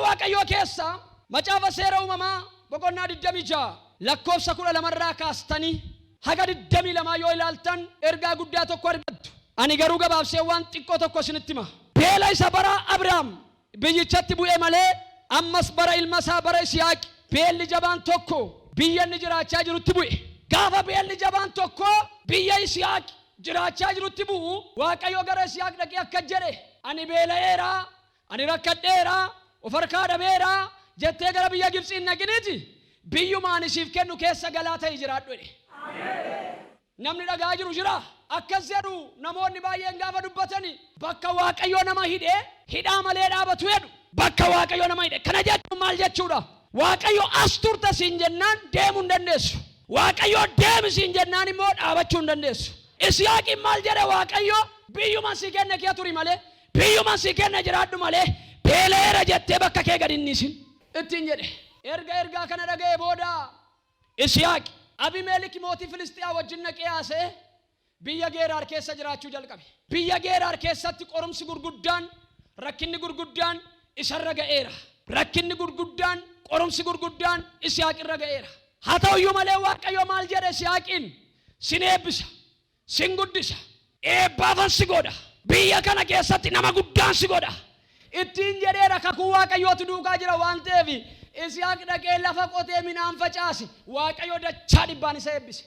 Waaqayyoo keessaa macaafa Seera Uumamaa boqonnaa 26 lakkoofsa 12 irraa kaastanii haga 22 yoo ilaaltan ergaa guddaa tokko argattu. Ani garuu gabaabsee waan xiqqoo tokko isinitti hima. Beela isa bara Abrahaam biyyichatti bu'e malee ammas bara ilma isaa bara Yisihaaq beelli jabaan tokko biyya inni jiraachaa jirutti bu'e. Gaafa beelli jabaan tokko biyya Yisihaaq jiraachaa jirutti bu'u, Waaqayyo gara Yisihaaq dhaqee akkas jedhe, Ani beela'eera, ani rakkadheera, of harkaa dhabeera jettee gara biyya Gibxii hin dhaqiniiti, biyyuma ani siif kennu keessa galaa ta'i jiraadhu jedhe. Namni dhaga'aa jiru jiraa? Akkas jedhu namoonni baay'een gaafa dubbatani, bakka Waaqayyo nama hidhe hidhaa malee dhaabatu jedhu. Bakka Waaqayyo nama hidhe. Kana jechuun maal jechuudha? Waaqayyo as turta siin jennaan deemuu hin dandeessu. Waaqayyo deemi siin jennaan immoo dhaabachuu hin dandeessu. Isihaaqiin maal jedhe Waaqayyo? Biyyuman sii kenne kee turi malee, biyyuman sii kenne jiraadhu malee, beela'eera jettee bakka kee gad hin dhiisin ittiin jedhe. Erga ergaa kana dhaga'ee booda Isihaaq, Abimelik mootii Filisxiyaa wajjin dhaqee haasa'ee biyya Geeraar keessa jiraachuu jalqabe. Biyya Geeraar keessatti qorumsi gurguddaan, rakkinni gurguddaan isarra ga'eera. Rakkinni gurguddaan, qorumsi gurguddaan Isihaaq irra ga'eera. Haa ta'u iyyuu malee Waaqayyo maal jedhe Isihaaqiin? Sin eebbisa, sin guddisa, eebbaafan si godha, biyya kana keessatti nama guddaan si godha ittiin jedheera. Kakuu Waaqayyootu duukaa jira waan ta'eef Isihaaq dhaqee lafa qotee midhaan facaase. Waaqayyo dachaa dhibbaan isa eebbise.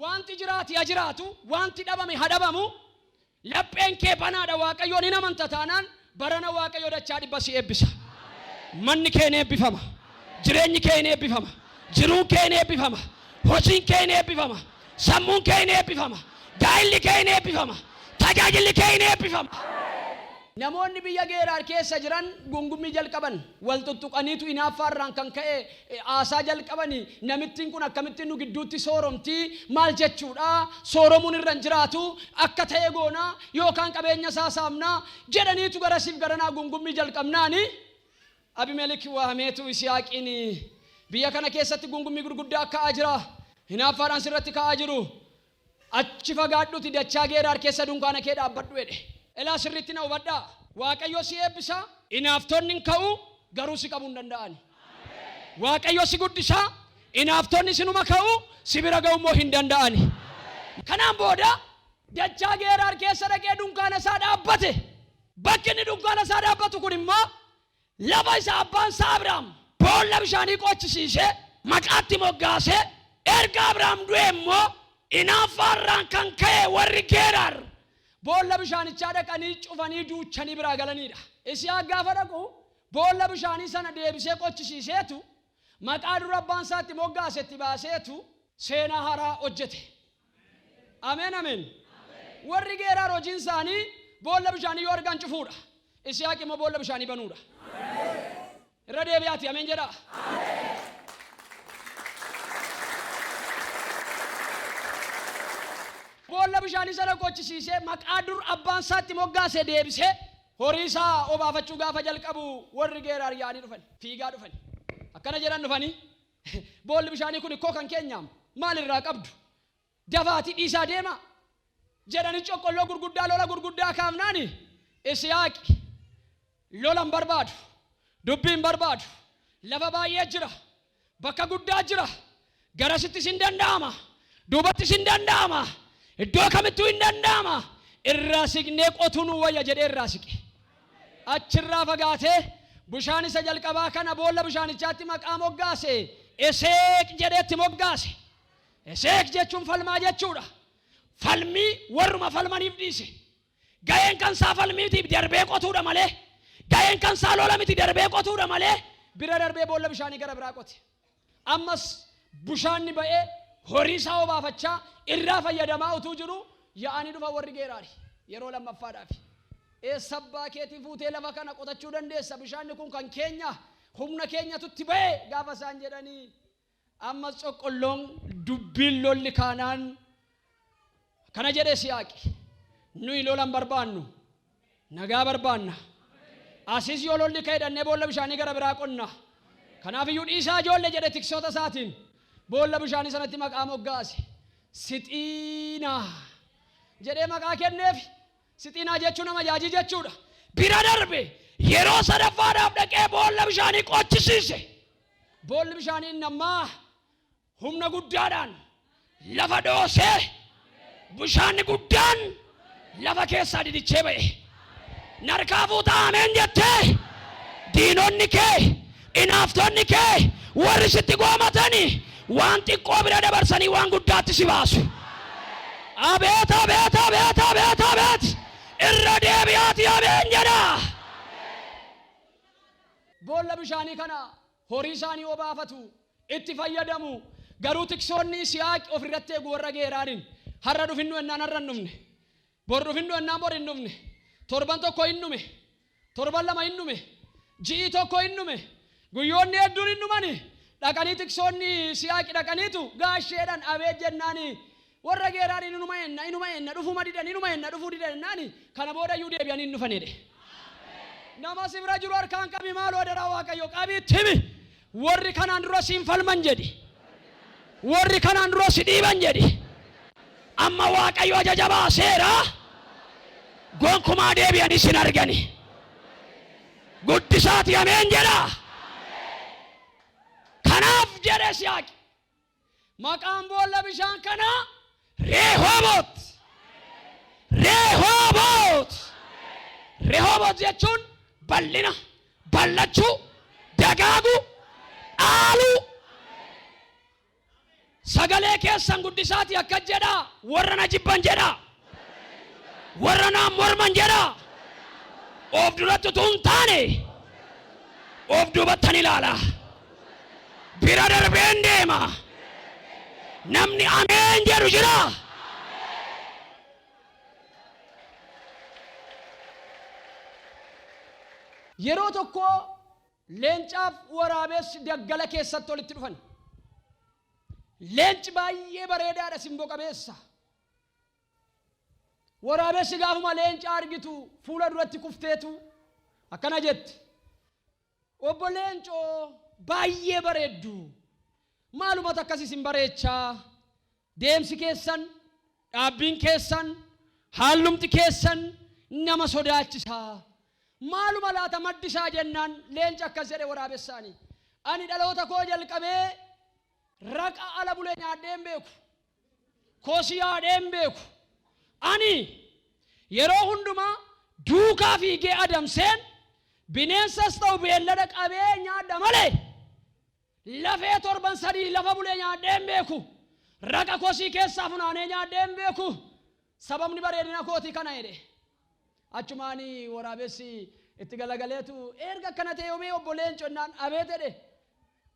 Wanti jiraate ha jiraatu, wanti dhabame ha dhabamu, lapheen kee banaadha Waaqayyoon hin amanta taanaan barana Waaqayyo dachaa dhibba si eebbisa. Manni kee hin eebbifama. Jireenyi kee hin eebbifama. Jiruun kee hin eebbifama. Hojiin kee hin eebbifama. Sammuun kee hin eebbifama. Gaa'illi kee hin eebbifama. Tajaajilli kee hin eebbifama. Namoonni biyya Geeraar keessa jiran guungummii jalqaban. Wal tuttuqaniitu inaaffaa irraan kan ka'e haasaa jalqabani. Namittiin kun akkamittiin nu gidduutti sooromti? Maal jechuudha? Sooromuun irra hin jiraatu. Akka ta'e goona yookaan qabeenya isaa saamna jedhaniitu garasiif garanaa guungummii jalqabnaani Abimelik waameetu Yisihaaqiin, Biyya kana keessatti guungummii gurguddaa ka'aa jira. Hinaaffaadhaan sirratti ka'aa jiru. Achi fagaadhuuti dachaa Geeraar keessa dunkaana kee dhaabbadhu jedhe. Elaa sirriitti na hubadhaa. Waaqayyo si eebbisa, inaaftonni hin ka'u, garuu si qabuu hin danda'ani. Waaqayyo si guddisa, inaaftonni sinuma ka'u, si bira ga'uu immoo hin danda'ani. Kanaan booda dachaa Geeraar keessa dhaqee dunkaana isaa dhaabbate. Bakki inni dunkaana isaa dhaabbatu kun immoo Lafa isa abbaan isaa Abrahaam boolla bishaanii qochisiisee maqaatti moggaasee, erga Abrahaam du'ee immoo inaaffaa irraan kan ka'e warri Geeraar boolla bishaanichaa dhaqanii cufanii duuchanii biraa galaniidha. Isihaaq gaafa dhaqu boolla bishaanii sana deebisee qochisiiseetu maqaa dura abbaan isaa itti moggaase itti baaseetu seenaa haaraa hojjete. Ameen ameen. Warri Geeraar hojiin isaanii boolla bishaanii yoo argan cufuudha. Isihaaq immoo boolla bishaanii banuudha. Irra deebi'aati ameen jedhaa. Boolla bishaanii sana qochisiisee maqaa dur abbaan isaa itti moggaase deebisee horii isaa obaafachuu gaafa jalqabu warri Geeraar yaa'anii dhufan. Fiigaa dhufan. Akkana jedhan dhufanii Boolli bishaanii kun ikkoo kan keenyaam, maal irraa qabdu? Dafaatii dhiisaa deemaa! jedhanii coqqolloo gurguddaa lola gurguddaa kaafnaani Isihaaqi lola hin barbaadu, dubbii hin barbaadu, lafa baay'ee jira, bakka guddaa jira, garasittis hin danda'ama, duubattis hin danda'ama, iddoo kamittuu hin danda'ama, irraa siqnee qotuu nuu wayya jedhee irraa siqe. Achirraa fagaatee bishaan isa jalqabaa kana boolla bishaanichaatti maqaa moggaase, Eseeq jedhee itti moggaase. Eseeq jechuun falmaa jechuudha. Falmii warruma falmaniif dhiise. Ga'een kan isaa falmiitiif darbee qotuudha malee, ga'een kan isaa lola miti darbee qotuudha malee, bira darbee boolla bishaanii gara biraa qote. Ammas bushaanni ba'ee horii isaa obaafachaa irraa fayyadamaa utuu jiruu ya'anii dhufan warri Geeraari yeroo lammaffaadhaafi. Eessa abbaa keetii fuutee lafa kana qotachuu dandeessa bishaanni kun kan keenya humna keenyatu itti ba'e gaafa isaan jedhanii ammas coqqolloon dubbiin lolli kaanaan Akkana jedhe Yisihaaqi, Nuyi lola hin barbaannu, nagaa barbaanna. Asis yoo lolli ka'e dhannee boolla bishaanii gara biraa qonna. Kanaaf iyyuu dhiisaa ijoolle jedhe tiksoota isaatiin. Boolla bishaanii sanatti maqaa moggaase. Sixiinaa jedhee maqaa kenneef. Sixiinaa jechuun amajaajii jechuudha. Bira darbe Yeroo sadaffaadhaaf dhaqee boolla bishaanii qochisiise. Boolli bishaanii inni ammaa humna guddaadhaan lafa dhoosee bishaanni guddaan lafa keessaa didichee ba'e. Narkaa fuuta ameen jettee diinonni kee, inaaftonni kee, warri sitti goomatani waan xiqqoo bira dabarsanii waan guddaatti si baasu. Abeet abeet abeet abeet abeet irra deebi'aati ameen jedhaa. Boolla bishaanii kana horii isaanii obaafatu, itti fayyadamu. Garuu tiksoonni Yisihaaq of irratti eegu warra Geeraariin. Har'a dhufinnu ennaan har'a hin dhufne. Bor dhufinnu ennaan bor hin dhufne. Torban tokko hin dhume. Torban lama hin dhume. Ji'i tokko hin dhume. Guyyoonni hedduun hin dhumani. Dhaqanii tiksoonni Yisihaaq dhaqaniitu gaasheedhaan abeet jennaani warra Geeraariin inuma enna inuma enna dhufuma didan inuma enna dhufuu didan ennaani kana booda iyyuu deebi'anii hin dhufan jedhe. Nama si bira jiru harkaan qabi maaloo adaraa Waaqayyo qabii itti himi. Warri kanaan dura siin falman jedhi. Warri kanaan dura si dhiiban jedhi. Amma Waaqayyo ajaja baaseera. Gonkumaa deebi'anii sin argani. Guddisaati ameen jedha. Kanaaf jedhe Yisihaaq. Maqaan boolla bishaan kanaa Rehoboot. Rehoboot. Rehoboot jechuun bal'ina, bal'achuu, dagaaguu, dhaaluu. Sagalee keessan guddisaati akkas jedhaa, warra na jibban jedhaa, warra naan morman jedhaa. Of duratti utuu hin taane of duubattan ilaala. Bira darbeen deema. Namni ameen jedhu jira. Yeroo tokko leencaaf waraabessi daggala keessatti walitti dhufan. Leenci baay'ee bareedaadha, simbo qabeessa. Waraabessi gaafuma leenca argitu fuula duratti kufteetu akkana jetti. Obbo Leencoo baay'ee bareeddu. Maalumatu akkas isin bareecha? Deemsi keessan, dhaabbiin keessan, haallumti keessan nama sodaachisa. Maaluma laata maddi isaa jennaan leenci akkas jedhe waraabessaani. Ani dhaloota koo jalqabee raqa ala bulee nyaadhee hin beeku. Kosii haadhee hin beeku. Ani yeroo hundumaa duukaa fiigee adamseen bineensas ta'u beellada qabee nyaadha malee lafee torban sadii lafa bulee nyaadhee hin beeku. Raqa kosii keessaa funaanee nyaadhee hin beeku. Sababni bareedina kootii kana jedhe. Achumaan waraabessi itti galagaleetu erga akkana ta'e yoomii obbo Leenco jennaan abeet jedhe.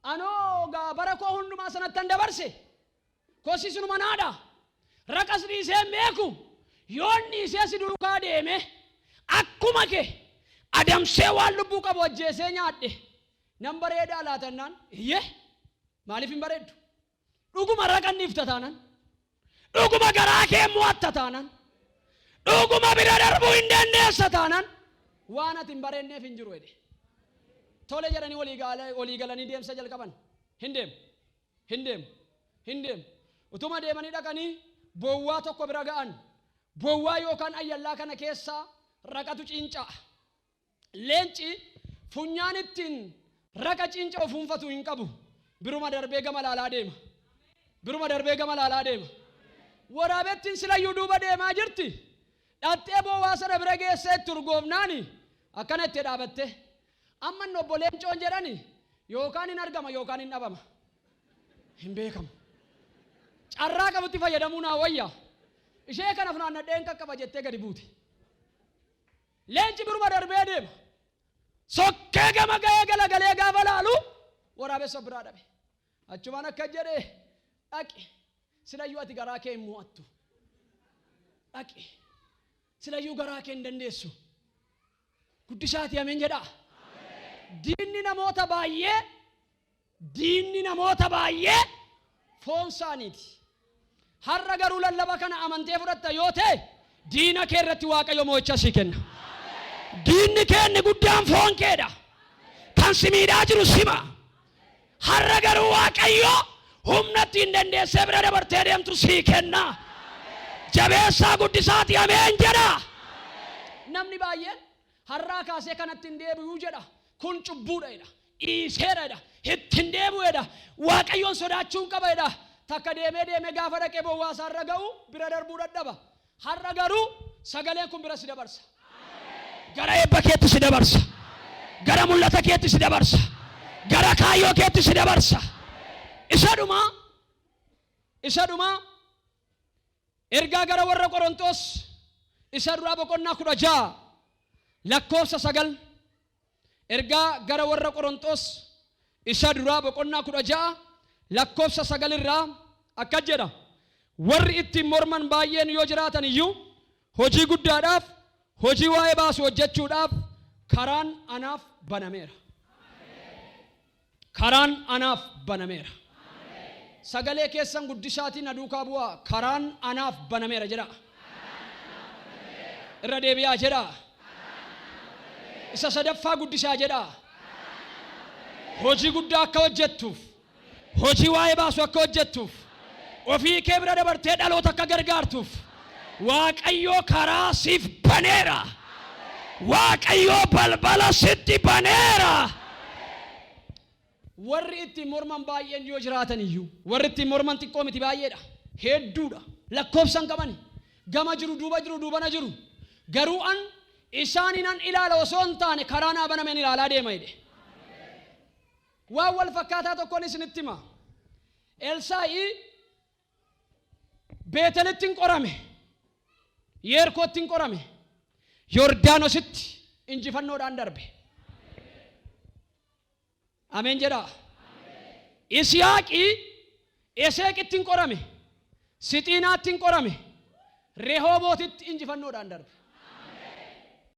Anoo gaa bara koo hundumaa sanattan dabarse. Kosii sunuma naadha. Raqas dhiisee hin beeku. Yoon dhiisee si duukaa deeme akkuma kee adamsee waan lubbuu qabu ajjeesee nyaadhe nan bareedaa laata jennaan iyyee maaliif hin bareeddu? Dhuguma raqa hin dhiifta taanan, dhuguma garaa kee mo'atta taanan, dhuguma bira darbuu hin dandeessa taanan waan ati hin bareenneef hin jiru jedhe. Tole jedhanii walii galanii deemsa jalqaban. Hin deemu. Hin deemu. Hin deemu. Utuma deemanii dhaqanii bowwaa tokko bira ga'an. Bowwaa yookaan ayyallaa kana keessa raqatu ciinca'a. Leenci funyaan ittiin raqa ciinca'u fuunfatu hin qabu. Biruma darbee gama laalaa deema. Biruma darbee gama laalaa deema. Waraabettiin silayyuu duuba deemaa jirti. Dhaqxee bowwaa sana bira geessee itti urgoofnaani akkana itti dhaabatte. Amma inni obbo Leencoon jedhani yookaan hin argama yookaan hin dhabama. Hin beekamu. Carraa qabutti fayyadamuu naa wayya. Ishee kana funaannadhee hin qaqqaba jettee gadi buute. Leenci biruma darbee deema. Sokkee gama ga'ee galagalee gaafa laalu waraabessa biraa dhabe. Achumaan akka jedhe dhaqi silayyuu ati garaa kee hin mo'attu. Dhaqi silayyuu garaa kee hin dandeessu. Guddisaatii ameen jedhaa. Diinni namoota baay'ee diinni namoota baay'ee foon isaaniiti. Har'a garuu lallaba kana amantee fudhatta yoo ta'e diina kee irratti Waaqayyo mo'icha sii kenna. Diinni kee inni guddaan foon keedha. Kan si miidhaa jiru sima. Har'a garuu Waaqayyo humna ittiin dandeessee bira dabartee deemtu sii kenna. Jabeessaa guddisaatii ameen jedhaa. Namni baay'een Har'aa kaasee kanatti hin deebi'uu jedha. Kun cubbuudha jedha. Dhiiseera jedha. Itti hin deebi'u jedha. Waaqayyoon sodaachuun qaba jedha. Takka deemee deemee gaafa dhaqee bowwaa isaarra ga'u bira darbuu dadhaba. Har'a garuu sagaleen kun bira si dabarsa. Gara eebba keetti si dabarsa. Gara mul'ata keetti si dabarsa. Gara kaayyoo keetti si dabarsa. Isa dhumaa, isa dhumaa, ergaa gara warra Qorontos isa duraa boqonnaa 16 lakkoofsa 9. Ergaa gara warra Qorontos isa duraa boqonnaa 16 lakkoofsa 9 irraa akkas jedha: Warri ittiin morman baay'een yoo jiraatan iyyuu, hojii guddaadhaaf, hojii waa'ee baasu hojjechuudhaaf karaan anaaf banameera. Karaan anaaf banameera. Sagalee keessan guddisaatiin na duukaa bu'aa. Karaan anaaf banameera jedha. Irra deebi'aa jedha. Isa sadaffaa guddisaa jedha. Hojii guddaa akka hojjettuuf, hojii waa'ee baasu akka hojjettuuf, ofii kee bira dabartee dhaloota akka gargaartuuf, Waaqayyoo karaa siif baneera. Waaqayyoo balbala sitti baneera. Warri ittiin morman baay'een yoo jiraatan iyyuu, warri ittiin morman xiqqoo miti, baay'eedha. Hedduudha. Lakkoofsa hin qabani. Gama jiru, duuba jiru, duubana jiru. Garuu an isaaninan ilaala osoo hin taane, karaa naa banameen ilaalaa deema jedhe. Waan wal fakkaataa tokkoon isinitti hima. Elsaa'i Beetelitti hin qorame. Yeerkootti hin qorame. Yordaanositti injifannoodhaan darbe. Ameen jedhaa. Isiyaaqi Eseeqitti hin qorame. Sixiinaatti hin qorame. Rehobootitti injifannoodhaan darbe.